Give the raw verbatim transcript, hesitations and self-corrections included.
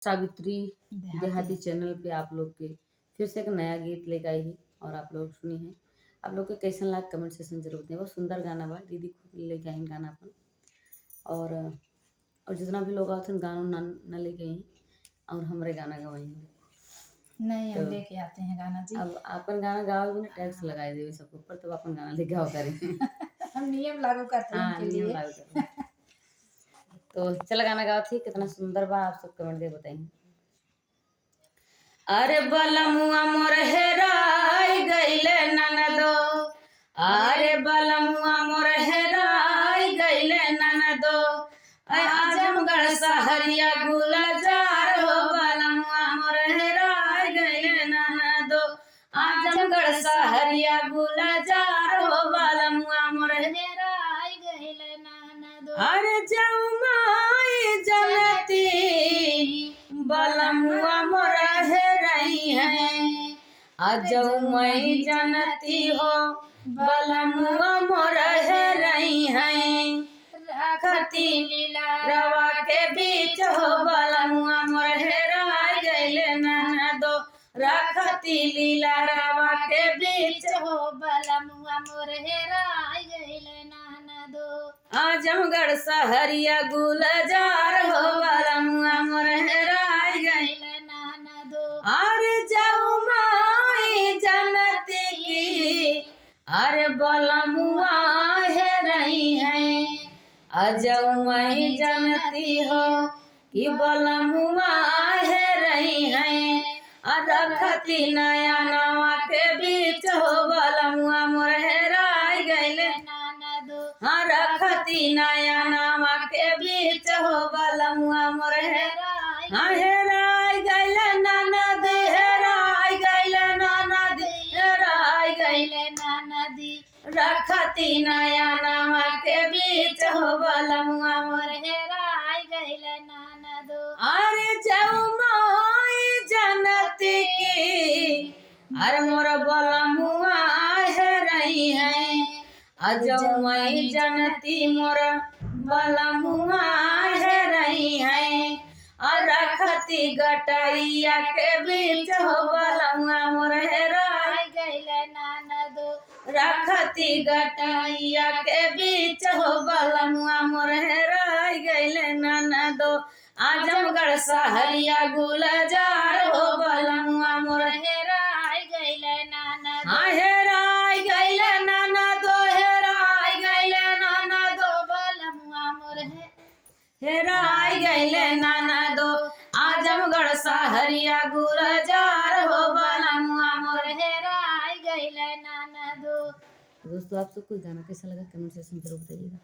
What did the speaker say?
सावित्री देहाती। देहाती चैनल पे आप लोग के फिर से एक नया गीत लेके आई है और आप लोग सुनी है। आप लोग के कैसन लाग, कमेंट सेक्शन जरूर बताइए। बहुत सुंदर गाना बा, दीदी खुद लेके आई गाना अपन। और, और जितना भी लोग आवत हैं, गाना ना, ना लेके आई और हमरे गाना गवाई। नहीं, हम तो लेके आते हैं गाना जी। अब अपन गाना गावे बिना टैक्स लगाए देवे सबके ऊपर, तब अपन गाना लेके आओ करें। हम नियम लागू करते हैं हाँ, उनके नियम लिए। लागू करते हैं। तो चल गाना गावत ही, कितना सुंदर बा, आप सब कमेंट करके बताइए। अरे बलमुआ मोर हेराई गइले ननदो, अरे बलमुआ मोर हेराई गइले ननदो, ऐ आजमगढ़ सहरिया गुलजार हो, बलमुआ मोर हेराई गइले ननदो, आजमगढ़ सहरिया गुलजार हो, बलमुआ मोर हेराई गइले ननदो। अरे जऊ माई जनती बलमुआ मोर हेरई है, आ जऊ माई जनती हो बलमुआ मोर हेरई है। रखती लीला रवा के बीच हो बलमुआ मोर हेराई गइले ननदो, रखती लीला रवा के बीच हो बलमुआ मोर हेराई गइले ननदो। आजमगढ़ सहरिया गुलजार हो बलमुआ मोर हेराई गइले ननदो। अरे जऊ माई जनती की अरे बलमुआ हेरई है, आ जऊ माई जनती हो कि बलमुआ हेरई है। आ रखती नयनवा के बीच हो बलमुआ मोर हेराई गइले ननदो। हाँ रखती नयनवा के बीच हो बलमुआ मोर हेराई हाँ हेराई गइले ननदी, हेराई गइले ननदी, हेराई गइले ननदी। रखती नयनवा के बीच हो बलमुआ मोर हेराई गइले ननदो। अरे जऊ माई जनती की अरे मोर बलमुआ हेरई है, आ जऊ माई जनती मोर बलमुआ हेरई है। आ रखती गटैया के बीच हो बलमुआ मोर हेराई गइले ननदो। रखती गटैया के बीच हो बलमुआ मोर हेराई गइले ननदो। आजमगढ़ सहरिया गुलजार हो बलमुआ मोर हेराई गइले ननदो। हाँ हेराई गइले ननदो, हेराई गइले ननदो। बलमुआ मोर हे हेराई गइले ननदो। आजमगढ़ सहरिया गुलजार हो बलमुआ मोर हेराई गइले ननदो। दोस्तों, आप सबको गाना कैसा लगा, कमेंट सेक्शन जरूर बताइएगा।